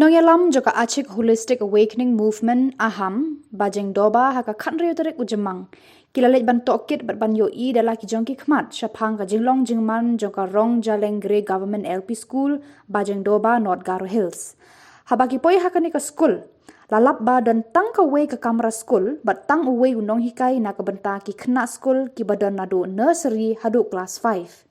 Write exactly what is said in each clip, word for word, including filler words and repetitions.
Nongïalam jong ka Achik Holistic Awakening Movement, AHAM, Bajengdoba, ha ka khathynriew tarik u Jymmang, ki la leit ban tohkit bad ban ïohi da la ki jong ki khmat shaphang ka jinglong jingman jong ka Rong Jaleng Grey Government L P School, Bajengdoba, North Garo Hills. Haba ki poi ha kane ka skul, la lap ba don tang kawei ka kamra skul bad tang uwei u nonghikai na ka bynta ki khynnah skul kiba don naduh nursery haduh klas five.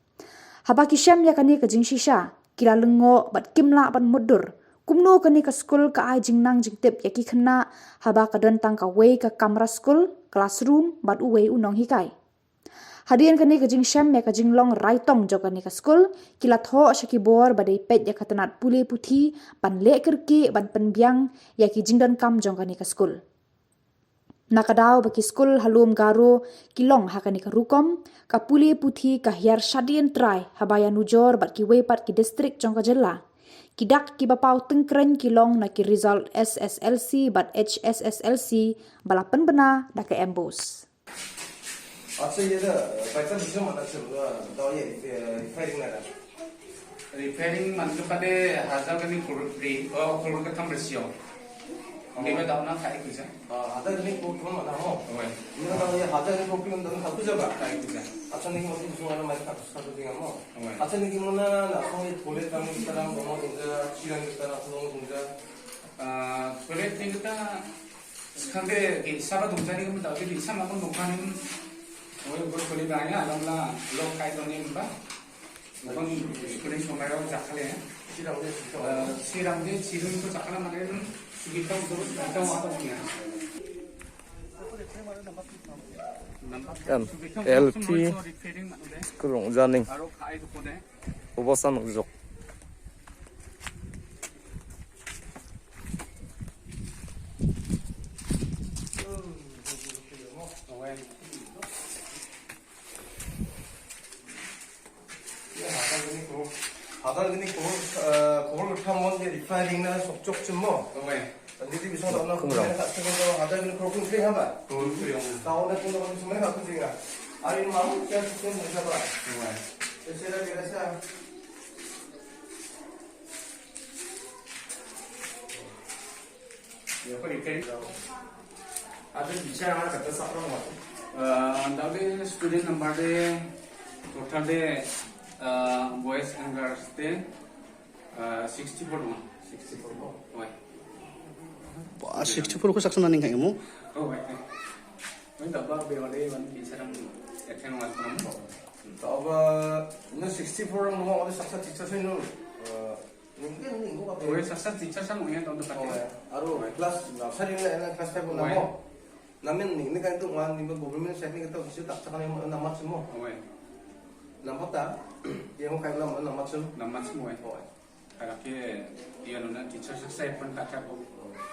Haba ki shem ïa kane ka jingshisha, ki la lyngngoh bad kim lah ban mutdur kumno kane ka skul ka ai jingnang jingtip ïa ki khynnah, haba ka don tang kawei ka kamra skul, classroom, bad uwei u nonghikai. Hadien kane ka jingshem ïa ka jinglong raitong jong kane ka skul, ki la thoh sha ki bor ba dei peit ïa ka tnat pule puthi ban leh kyrkieh ban pynbiang ïa ki jingdonkam jong kane ka skul. Na ka daw ba ki skul ha lum Garo ki long ha kane ka rukom, ka pule puthi ka hiar shadien trai haba ïanujor bad kiwei pat ki distrik jong ka jylla. Ki dak kiba paw tyngkreiñ ki long na ki result S S L C bad H S S L C ba la pynbna da ka MBOSE. আচ্ছা, ইয়ে দা, পয়সা দিছো মানে, আচ্ছা, দাও, ইয়ে, এ, ফায়ারিং না। Repairing man ka pade hajar kani kurut ri, oh, kurut ka tham bersio. Ni ba daw na khai kuja. Ah, hajar kani kurut tham mana mo? Oi. Ni ba daw, iye, hajar kani kurut tham khai kuja ba? Khai kuja. Acha, ni mo tu suara mai khai kuja mo. Oi. Acha, ni mo na, na, so, iye, pole tang, tarang, mo, kuja, chirang, tarang, mo, kuja. Ah, pole ting ta, Sekarang deh, ki saba dong jani kan, tapi di sama pun dong kan, oh, ya, boleh, boleh banyak, alam lah, lo kai dong ni ba. Bukan, boleh cuma kayak cakal ya. Sirang deh, sirang. Eh, sirang deh, sirang itu cakal mana itu? Segitu, itu, itu apa punya? Nampak? Em, L P, kurang janing. Baru kai itu pun deh. Ubo san ujok. Hajar gini ko, hajar gini ko, eh, ko thang mon je repairing na sok chok chim mo. Oi. Tadi di bisong tak nak kena kat sini tu hajar gini ko pun kering apa? Ko kering. Tahu nak kena kau semua kat sini ah. Hari malam kita sistem macam apa? Oi. Saya dah kira saya. Ado teacher amar kata sapra mo? Ah, dau de student number de total de, ah, boys and girls de, ah, sixty-four dong. Sixty-four mo? Oi. Ba, sixty-four ko saksa naning kai mo? Oh, oi. Oi, daba be ode wan teacher ang attend wan mo. Daba, no, sixty-four ang mo, ode saksa teacher sa no. Ah, Oi, saksa teacher sa mo ya, tonto pati. Oi, aru class, nursery na, na class five na mo. Namen ni, ni kan tu wan ni government side ni kita kisi tak cakap ni nama semua. Oi. Nampak tak? Yang kai nama, nama semua. Nama semua. Oi. Kada ke, iya nuna teacher sa saya pun kata ko,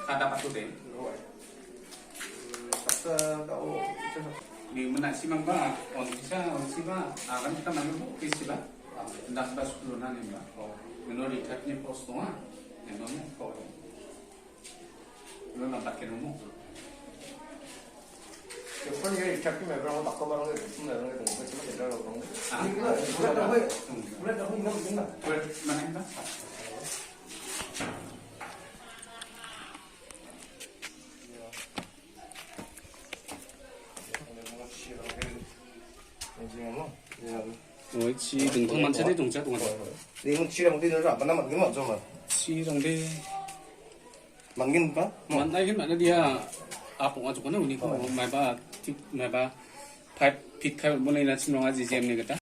kada patut deh. Oi. Saksa ka o, teacher sa. Ni mena si mang ba, on kisa, on si ba, akan kita manggil bu, kisi ba. Ndak ba sepuluh na ni ba. Oh. Menurut ikat ni pos tu ah. Memang ko. Lo nampak ke rumah. Siapa ni ikat ni memang tak kau barang ni, semua orang ni, semua orang ni. Ah. Ni kena, bulan dah boleh. Bulan dah boleh, ingat, ingat. Bulan mana ni ba? Oi, chi ding thang man cha de dong cha dong. Ni mun chi dang de ra, ba na mat ni mat jong ma. Chi dang de. Mangin ba? Man ai hin ma na dia. Apong a jong na ni ko mai ba, tik mai ba. Pipe pit khai mo na chi nong a ji jem ni kata.